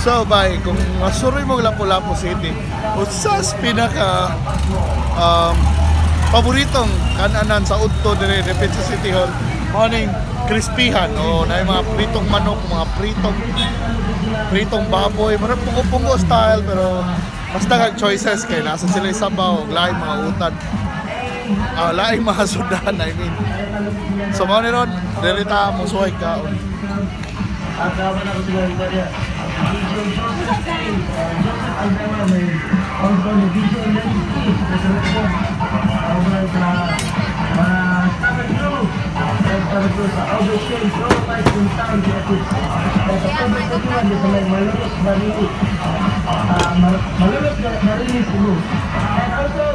So, bye. Kung masuroy mo Lapu-Lapu City, usas pinaka paboritong kananan sa Udto dire dapit sa City Hall. Mao ning crispyhan o na mga pritong manok, mga pritong baboy, murag punggo-punggo style pero mas daghang choices kay nasa sila sabaw og laing mga utan. Ah, laing mga sudan, I mean. So mao ni ron, diri ta mosuhay kaon. At dapat ako sila iba niya. DJ Joseph K. Joseph Alvera may also ni DJ Lenski sa Presidente. Over sa mga Summer Crew. Summer Crew sa Overshade Dolomite in town Beatrice. At sa October 21 sa may Malolos Marili. Malolos Marili Cebu. And also,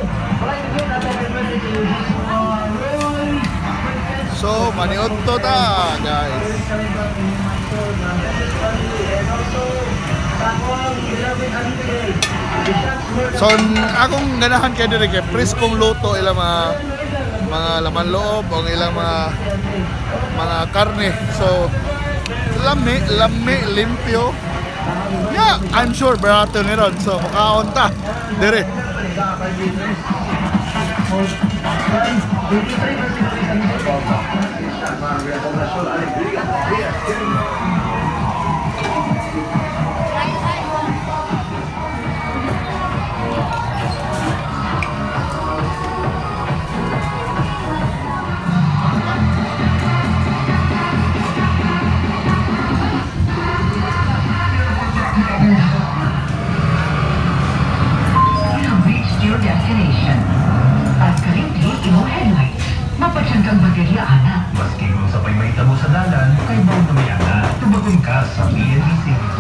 like to greet at happy birthday to Roy. So, maniudto ta, guys. So, akong ganahan kay diri kay preskong luto ilang mga laman loob o ilang mga karne. So, lami, lami, limpyo. Yeah, I'm sure barato ni ron. So, mukaon ta diri. You have reached your destination. At kalimti imong headlights. Mapatsyanggang baterya ana. Maski kung sabay may tabo sa dalan, kay baw na may ana. Tubagon ka sa PNB Savings.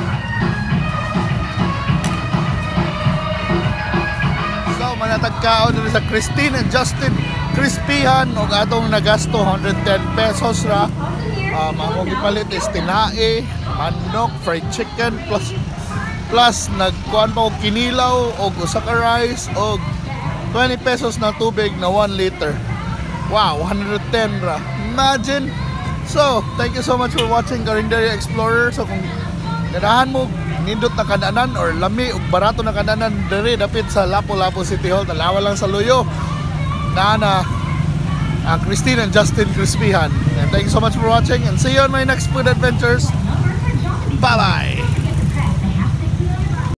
So, manatagkaon diri sa Christine and Justin Crispyhan og atong nagasto 110 pesos ra. Akong gipalit is tinae, manok, fried chicken plus nagkuan pa og kinilaw og usa ka rice og 20 pesos na tubig na 1 liter. Wow, 110 ra. Imagine. So, thank you so much for watching Carinderia Explorer. So kung ganahan mo nindot na kananan or lami ug barato na kananan diri dapit sa Lapu-Lapu City Hall, talawa lang sa Luyo. Naa na ang Christine and Justin Crispyhan. And thank you so much for watching and see you on my next food adventures. Bye-bye!